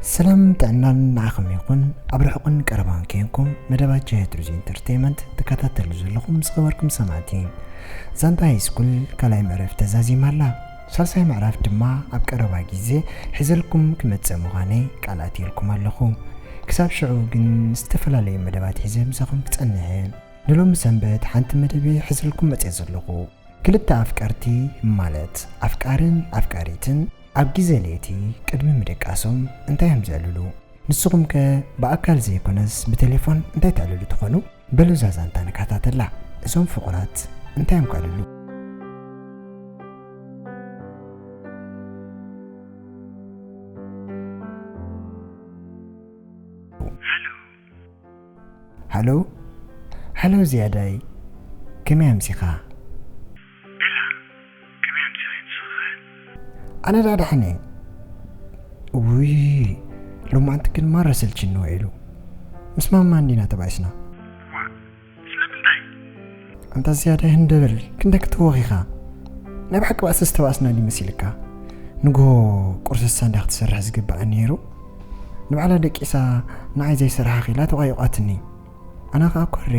ሰላም ጥዕናን ንዓኹም ይኹን። ኣብ ርሑቕን ቀረባን ኬንኩም መደባት ጃየት ሩዝ ኢንተርቴይመንት ትከታተሉ ዘለኹም ዝኸበርኩም ሰማዕቲ፣ ዛንታ ሃይስኩል ካልኣይ ምዕራፍ ተዛዚማ ኣላ። ሳልሳይ ምዕራፍ ድማ ኣብ ቀረባ ግዜ ሒዘልኩም ክመጽእ ምዃነይ ቃል ኣትየልኩም ኣለኹ። ክሳብ ሽዑ ግን ዝተፈላለዩ መደባት ሒዘ ምሳኹም ክጸንሕ እየ። ንሎሚ ሰንበት ሓንቲ መደብ እየ ሒዘልኩም መጽየ ዘለኹ። ክልተ ኣፍቀርቲ፣ ማለት ኣፍቃርን ኣፍቃሪትን፣ ኣብ ግዜ ለይቲ ቅድሚ ምድቃሶም እንታይ እዮም ዘዕልሉ? ንስኹም ከ ብኣካል ዘይኮነስ ብቴሌፎን እንታይ ተዕልሉ ትኾኑ? በሉ እዛ ዛንታ ንከታተላ። እዞም ፍቑራት እንታይ እዮም ከዕልሉ? ሃሎ፣ ሃሎ ዝያዳይ፣ ከመይ ኣምሲኻ? ቤላ፣ ከመይ ኣምሲኺ ንስኺ ኸ? ኣነ ደኣ ደሓን እየ። ውይ፣ ሎማዓንቲ ግን ማራ ሰልችኒ ውዒሉ። ምስ ማማ እንዲና ተባኢስና። ዋ፣ ስለምንታይ? ኣንታ ዝያዳይ ህንደበል፣ ክንደይ ክትህወኽ ኢኻ? ናይ ብሓቂ ባእሲ ዝተባእስና ድዩ መሲልካ? ንጎ ቁርስሳ እንዳ ክትሰርሕ ዝግባእ ነይሩ። ንባዕላ ደቂሳ ንዓይ ዘይሰራሕኺ ኢላ ተቋይቋትኒ። ኣነ ኸኣ ኮሬ፣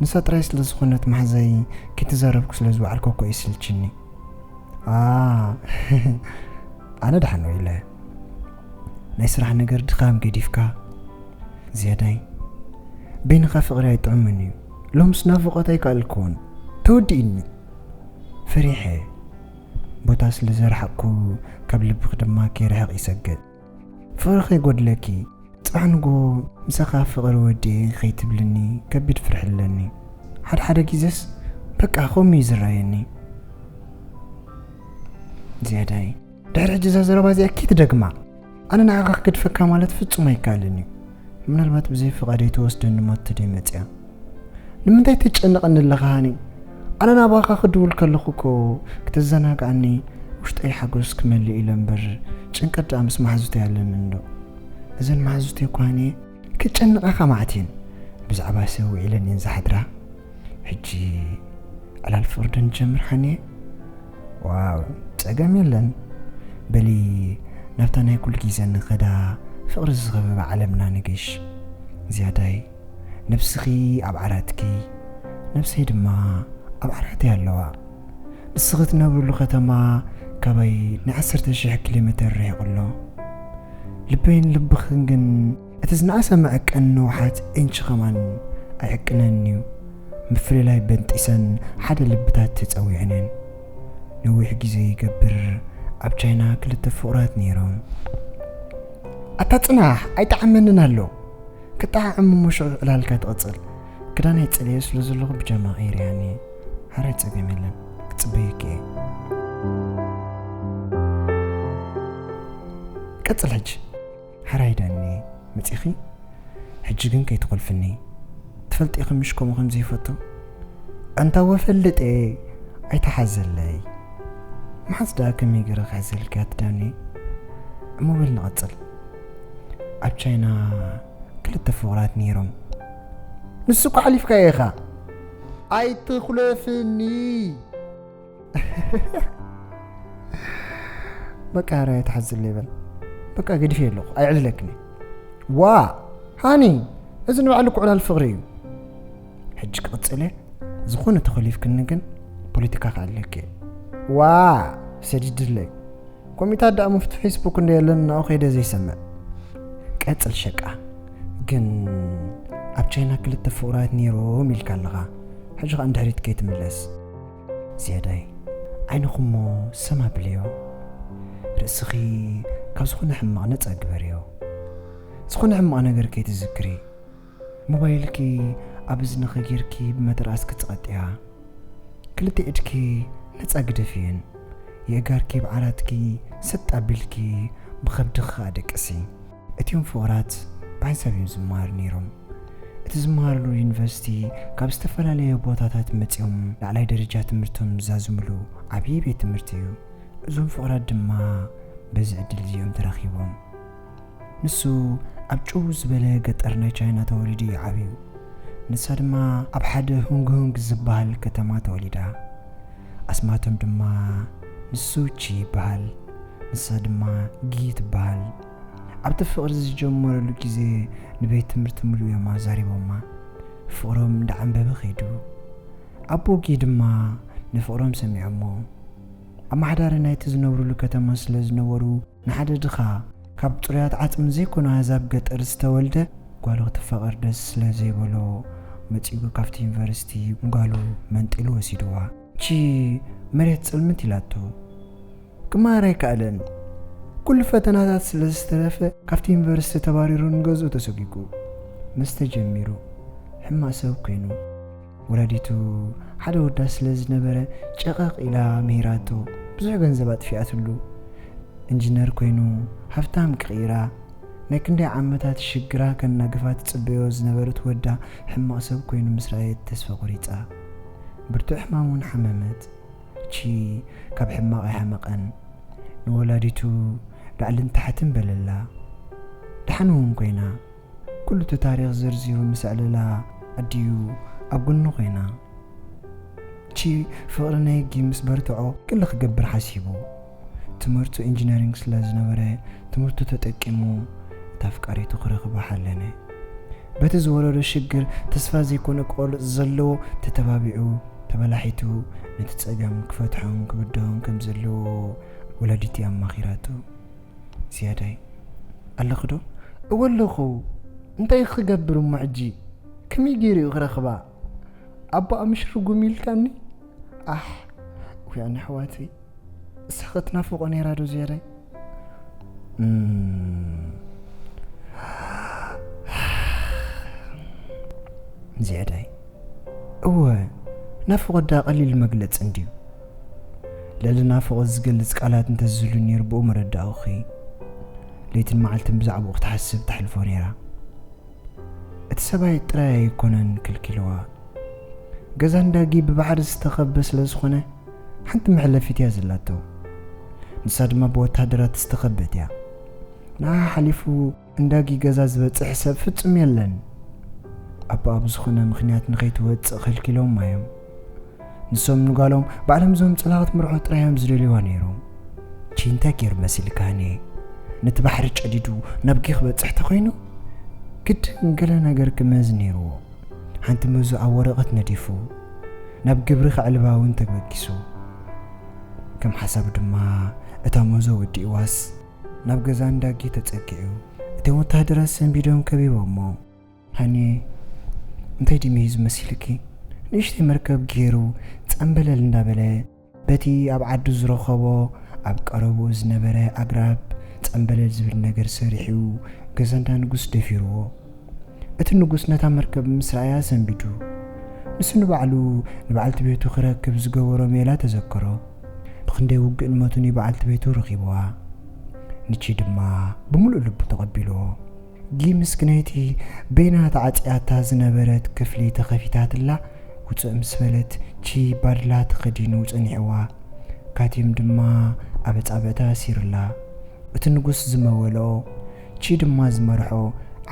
ንሳ ጥራይ ስለ ዝኾነት መሓዛይ ከይተዛረብኩ ስለ ዝወዓልኩ እኮ ይስልችኒ። ኣ፣ ኣነ ደሓን ኢለ። ናይ ስራሕ ነገር ድኻም ገዲፍካ። ዝያዳይ፣ በይንኻ ፍቕሪ ኣይጥዕምን እዩ። ሎምስ ናፍቖት ኣይከኣልኩዎን። ተወዲእኒ። ፈሪሐ። ቦታ ስለ ዘርሓቕኩ፣ ካብ ልብኺ ድማ ከይርሕቕ ይሰግእ። ፍቕሪ ከይጎድለኪ፣ ጽባሕ ንጎ ምሳኻ ፍቕሪ ወዲኤ ከይትብልኒ ከቢድ ፍርሒ ኣለኒ። ሓደ ሓደ ግዜስ በቃ ከምኡ እዩ ዝረኣየኒ። ዝያዳይ፣ ድሕሪ ሕጂ እዛ ዘረባ እዚኣ ከይትደግማ። ኣነ ንዓኻ ክገድፈካ ማለት ፍጹም ኣይከኣልን እዩ። ምናልባት ብዘይ ፍቓደይ ትወስደኒ ሞት ተደይ መጽያ። ንምንታይ ትጨነቐኒ ኣለኻ ሃኒ? ኣነ ናባኻ ክድውል ከለኹ እኮ ክተዘናግዓኒ ውሽጠይ ሓጎስ ክመልእ ኢለ እምበር ጭንቀት ደኣ ምስ መሓዙተይ ኣለኒ እንዶ። እዘን መሓዙተይ እኳ ሃኒ ክጨንቓ ከማዕት እየን። ብዛዕባ ሰብ ውዒለን እየን ዝሓድራ። ሕጂ ዕላል ፍቕሪ ዶ ንጀምር ሃኒ? ዋው፣ ጸገም የለን። በሊ ናብታ ናይ ኩሉ ግዜ ንኸዳ ፍቕሪ ዝኸበባ ዓለምና ንግሽ። ዝያዳይ፣ ነብስኺ ኣብ ዓራትኪ፣ ነብሰይ ድማ ኣብ ዓራተይ ኣለዋ። ንስኺ ትነብርሉ ከተማ ካባይ ናይ ዓሰርተ ሽሕ ኪሎ ሜተር ርሒቑ ኣሎ። ልበይን ልብኽን ግን እቲ ዝነኣሰ መዐቀኒ ንውሓት ኢንች ኸማን ኣይዕቅነን'ዩ። ምፍልላይ በንጢሰን ሓደ ልብታት ተጸዊዐንን። ነዊሕ ግዜ ይገብር ኣብ ቻይና ክልተ ፍቑራት ነይሮም። ኣታ ጽናሕ፣ ኣይጠዓመንን ኣሎ። ክጠዓዓም እሞ ሽዑ ዕላልካ ትቕጽል። ክዳነይ ጸልየ ስለ ዘለኹ ብጃማ ቀይረያኒ። ሓራይ ጸገም የለን። ክጽበየኪ እየ። ቀጽል ሕጂ። ሓራይ ዳኒ፣ መጺኺ? ሕጂ ግን ከይትኾልፍኒ። ትፈልጢ ኢኺ ምሽ ከምኡ ከም ዘይፈቱ? ኣንታ ወፈልጥ እየ፣ ኣይተሓዘለይ። መሓዝ ደኣ ከመይ ገይረ ክሕዘልኪ ኣቲ ዳኒ? እሞ በል ንቐጽል። ኣብ ቻይና ክልተ ፍቑራት ነይሮም። ንሱ እኮ ሓሊፍካዮ ኢኻ። ኣይትኹለፍኒ። በቃ፣ ራይ ተሓዝለይ በል። በቃ፣ ገዲፈ ኣለኹ፣ ኣይዕልለክን እየ። ዋ፣ ሃኒ፣ እዚ ንባዕሉ እኮ ዕላል ፍቕሪ እዩ። ሕጂ ክቕጽል እየ፣ ዝኾነ ተኾሊፍክኒ ግን ፖለቲካ ክኣለኪ እየ። ዋ፣ ሰዲድለይ። ኮሚታት ደኣ መፍቱ ፌስቡክ እንዶ የለን፣ ናኡ ከይደ ዘይሰምዕ። ቀጽል ሸቃ። ግን ኣብ ቻይና ክልተ ፍቑራት ነይሮም ኢልካ ኣለኻ። ሕጂ ኸኣ ንድሕሪት ከይትምለስ። ዝያዳይ፣ ዓይንኹሞ ሰም ኣብልዮ። ርእስኺ ካብ ዝኾነ ሕማቕ ነጻ ግበርዮ። ዝኾነ ሕማቕ ነገር ከይትዝክሪ። ሞባይልኪ ኣብ እዝንኺ ጌርኪ ብመተርኣስ ክትጸቕጥያ። ክልተ ኢድኪ ነጻ ግደፍየን። የእጋርኪ ብዓራትኪ ሰጥ ኣቢልኪ ብኸብድኺ ኣደቅሲ። እቲኦም ፍቑራት ብሓንሳብ እዮም ዝመሃሩ ነይሮም። እቲ ዝመሃርሉ ዩኒቨርሲቲ ካብ ዝተፈላለየ ቦታታት መጺኦም ላዕላይ ደረጃ ትምህርቶም ዝዛዝምሉ ዓብዪ ቤት ትምህርቲ እዩ። እዞም ፍቑራት ድማ በዚ ዕድል እዚኦም ተራኺቦም። ንሱ ኣብ ጭው ዝበለ ገጠር ናይ ቻይና ተወሊዱ እዩ ዓብዩ። ንሳ ድማ ኣብ ሓደ ሁንግ ሁንግ ዝበሃል ከተማ ተወሊዳ። ኣስማቶም ድማ ንሱ ቺ ይበሃል፣ ንሳ ድማ ጊ ትበሃል። ኣብቲ ፍቕሪ ዝጀመረሉ ግዜ ንቤት ትምህርቲ ሙሉእ እዮም ኣዛሪቦማ። ፍቕሮም እንዳዓንበበ ከይዱ። ኣቦጊ ድማ ንፍቕሮም ሰሚዖሞ። ኣመሓዳሪ ናይቲ ዝነብሩሉ ከተማ ስለ ዝነበሩ፣ ንሓደ ድኻ ካብ ጥሩያት ዓጽሚ ዘይኮኑ ኣህዛብ ገጠር ዝተወልደ ጓሉ ክትፋቐር ደስ ስለ ዘይበሎ፣ መጺኡ ካብቲ ዩኒቨርሲቲ ንጓሉ መንጢሉ ወሲድዋ። ቺ መሬት ጽልምት ኢላቶ። ክመሃር ኣይከኣለን። ኩሉ ፈተናታት ስለ ዝተረፈ፣ ካብቲ ዩኒቨርሲቲ ተባሪሩ ንገዝኡ ተሰጒጉ። መስተ ጀሚሩ። ሕማቕ ሰብ ኮይኑ። ወላዲቱ ሓደ ወዳ ስለ ዝነበረ፣ ጨቐቕ ኢላ ምሂራቶ። ብዙሕ ገንዘብ ኣጥፊኣትሉ። ኢንጂነር ኮይኑ ሃብታም ክቕይራ፣ ናይ ክንደይ ዓመታት ሽግራ ከናግፋ ትጽበዮ ዝነበረት ወዳ፣ ሕማቕ ሰብ ኮይኑ ምስ ረኣየት ተስፋ ቆሪጻ። ብርቱዕ ሕማም እውን ሓመመት። ቺ ካብ ሕማቕ ኣይሓመቐን። ንወላዲቱ ላዕልን ታሕትን በለላ። ደሓን እውን ኮይና። ኩሉ እቲ ታሪኽ ዘርዚሩ ምስ ኣዕለላ፣ ኣዲኡ ኣብ ጎኑ ኮይና። ቺ ፍቕሪ ናይ ጊ ምስ በርትዖ፣ ገለ ክገብር ሓሲቡ። ትምህርቱ ኢንጂነሪንግ ስለ ዝነበረ፣ ትምህርቱ ተጠቂሙ እታ ኣፍቃሪቱ ክረኽባ ሓለነ። በቲ ዝወረዶ ሽግር፣ ተስፋ ዘይኮነ ክቖርጽ ዘለዎ ተተባቢዑ፣ ተበላሒቱ፣ ነቲ ጸገም ክፈትሖን ክብድሆን ከም ዘለዎ ወላዲቲ ኣማኺራቱ። ዝያዳይ፣ ኣለኺ ዶ? እወ ኣለኹ። እንታይ ክገብር እሞ ሕጂ? ከመይ ገይሩ እዩ ክረኽባ? ኣቦኣ ምሽ ርጉም ኢልካኒ? ኣሕ፣ ውያነ ኣሕዋተይ። እሳ ኸትናፍቖ ነይራ ዶ ዝያዳይ? እም፣ ዝያዳይ፣ እወ፣ ናፍቖት ደኣ ቀሊል መግለጺ እንድዩ። ልዕሊ ናፍቖት ዝገልጽ ቃላት እንተዝህሉ ነይሩ ብኡ ምረዳእኹኺ። ለይትን መዓልትን ብዛዕባኡ ክትሓስብ ተሕልፎ ነይራ። እቲ ሰብኣይ ጥራይ ኣይኮነን ከልኪልዋ። ገዛ እንዳጊ ብባሕሪ ዝተኸበ ስለ ዝኾነ፣ ሓንቲ መሕለፊት እያ ዘላቶ። ንሳ ድማ ብወታደራት ዝተኸበት እያ። ንዓ ሓሊፉ እንዳጊ ገዛ ዝበጽሕ ሰብ ፍጹም የለን። ኣቦኣ ብዝኾነ ምኽንያት ንኸይትወጽእ ከልኪሎማ እዮም። ንሶም ንጓሎም ባዕሎም ዘምጽላ ክትምርዖ ጥራይ እዮም ዝደልይዋ ነይሮም። ቺ እንታይ ገይሩ መሲልካ ሃኒ? ነቲ ባሕሪ ጨዲዱ ናብ ጊ ክበጽሕ ተኾይኑ፣ ግድን ገለ ነገር ክመዝ ነይርዎ። ሓንቲ መዙ ኣብ ወረቐት ነዲፉ፣ ናብ ግብሪ ከዕልባ እውን ተበጊሱ። ከም ሓሳቡ ድማ እታ መዞ ወዲእዋስ፣ ናብ ገዛ እንዳጊ ተጸጊዑ። እቶም ወታሃደራት ሰንቢዶም ከቢቦሞ። ሃኒ፣ እንታይ ድዩ መሂዙ መሲልኪ? ንእሽተይ መርከብ ገይሩ ጸምበለል እንዳበለ፣ በቲ ኣብ ዓዱ ዝረኸቦ፣ ኣብ ቀረብኡ ዝነበረ ኣግራብ ጸምበለል ዝብል ነገር ሰሪሑ፣ ገዛ እንዳ ንጉስ ደፊርዎ። እቲ ንጉስ ነታ መርከብ ምስ ረኣያ ሰንቢዱ። ንሱ ንባዕሉ ንበዓልቲ ቤቱ ክረክብ ዝገበሮ ሜላ ተዘከሮ። ብኽንደይ ውግእን ሞትን እዩ በዓልቲ ቤቱ ረኺብዋ። ንቺ ድማ ብምሉእ ልቡ ተቐቢልዎ። ጊ ምስክነይቲ በይና ተዓጽያታ ዝነበረት ክፍሊ ተኸፊታትላ፣ ውጽእ ምስ በለት ቺ ባድላ ተኸዲኑ ጸኒሕዋ። ካቲም ድማ ኣብ ኣጻብዕታ ኣሲሩላ። እቲ ንጉስ ዝመወልኦ፣ ቺ ድማ ዝመርሖ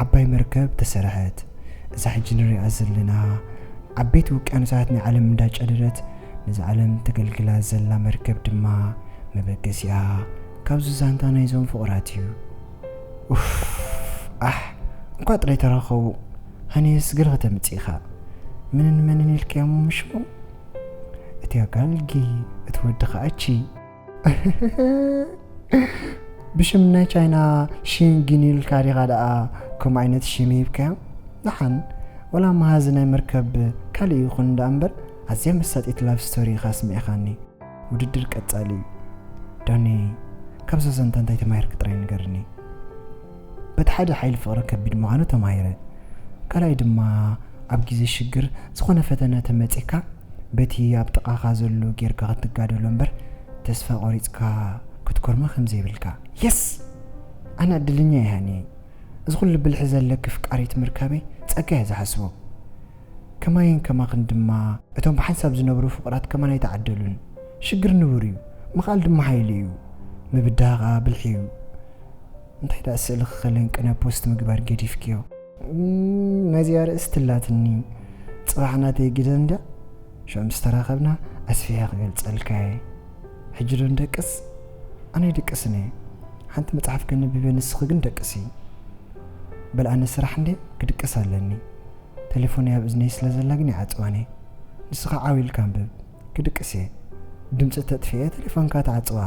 ዓባይ መርከብ ተሰርሐት። እዛ ሕጂ ንሪኣ ዘለና ዓበይቲ ውቅያኖሳት ናይ ዓለም እንዳጨደደት ነዛ ዓለም ተገልግላ ዘላ መርከብ ድማ መበገሲኣ ካብዚ ዛንታ ናይዞም ፍቑራት እዩ። ኡፍ፣ ኣሕ፣ እንኳ ጥራይ ተራኸቡ። ሃኒስ ገለ ከተምጽእ ኢኻ። ምንን መንን ኢልካዮ ምሽሙ? እቲ ኣጋልጊ፣ እቲ ወዲ ኸኣ ቺ። ብሽም ናይ ቻይና ሺን ጊን ኢልካ ዲኻ ደኣ ከምኡ ዓይነት ሽም ሂብካዮ? ደሓን፣ ወላ መሃዚ ናይ መርከብ ካልእ ይኹን ደኣ እምበር፣ ኣዝያ መሳጢት ላቭ ስቶሪ ኢኻ ኣስሚዕኻኒ። ውድድር ቀጻሊ እዩ። ዳኒ፣ ካብዛ ዛንታ እንታይ ተማሂርኪ ጥራይ ንገርኒ። በቲ ሓደ ሓይሊ ፍቕሪ ከቢድ ምዃኑ ተማሂረ። ካልኣይ ድማ ኣብ ግዜ ሽግር ዝኾነ ፈተነ ተመጺካ በቲ ኣብ ጥቓኻ ዘሎ ጌርካ ክትጋደሎ እምበር ተስፋ ቆሪጽካ ክትኮርሞ ከም ዘይብልካ። የስ! ኣነ ዕድለኛ እየ ሃኒ። እዚ ኩሉ ብልሒ ዘለኪ ፍቃሪት ምርካበይ ጸጋ እየ ዝሓስቦ። ከማይን ከማኽን ድማ እቶም ብሓንሳብ ዝነብሩ ፍቑራት ከማን ኣይተዓደሉን። ሽግር ንቡር እዩ፣ ምኽኣል ድማ ሓይሊ እዩ። ምብዳህ ኸኣ ብልሒ እዩ። እንታይ ደኣ ስእሊ ክኸለን ቅነ ፖስት ምግባር ገዲፍክዮ? እም፣ ናይዚ ኣርእስቲ ኣላትኒ። ጽባሕ ናተይ ግደ እንድያ። ሽዑ ምስ ተራኸብና ኣስፊሐ ክገልጸልካ እየ። ሕጂ ዶ ንደቅስ? ኣነ ኣይድቅስን እየ። ሓንቲ መጽሓፍ ከንብብ እየ፣ ንስኺ ግን ደቅሲ። በል ኣነ ስራሕ እንዴ ክድቅስ ኣለኒ። ቴሌፎነይ ኣብ እዝነይ ስለ ዘላ ግን ይዓጽዋን እየ። ንስኻ ዓው ኢልካ ኣንብብ፣ ክድቅስ እየ። ድምጺ ተጥፍኤ ቴሌፎንካ ትዓጽዋ።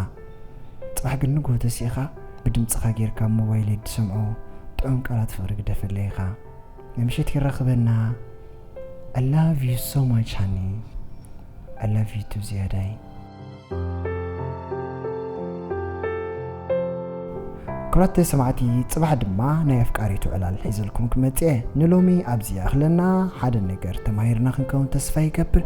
ጽባሕ ግን ንግሆ ተሲእኻ ብድምጽኻ ጌርካ ኣብ ሞባይለይ ዝሰምዖ ጥዑም ቃላት ፍቕሪ ግደፈለይ ኢኻ። ንምሸት ይራኽበና። I love you so much honey. I love you too ዝያዳይ። ክቡራት ሰማዕቲ፣ ጽባሕ ድማ ናይ ኣፍቃሪቱ ዕላል ሒዘልኩም ክመጽእ እየ። ንሎሚ ኣብዚ ይኣኽለና። ሓደ ነገር ተማሂርና ክንከውን ተስፋ ይገብር።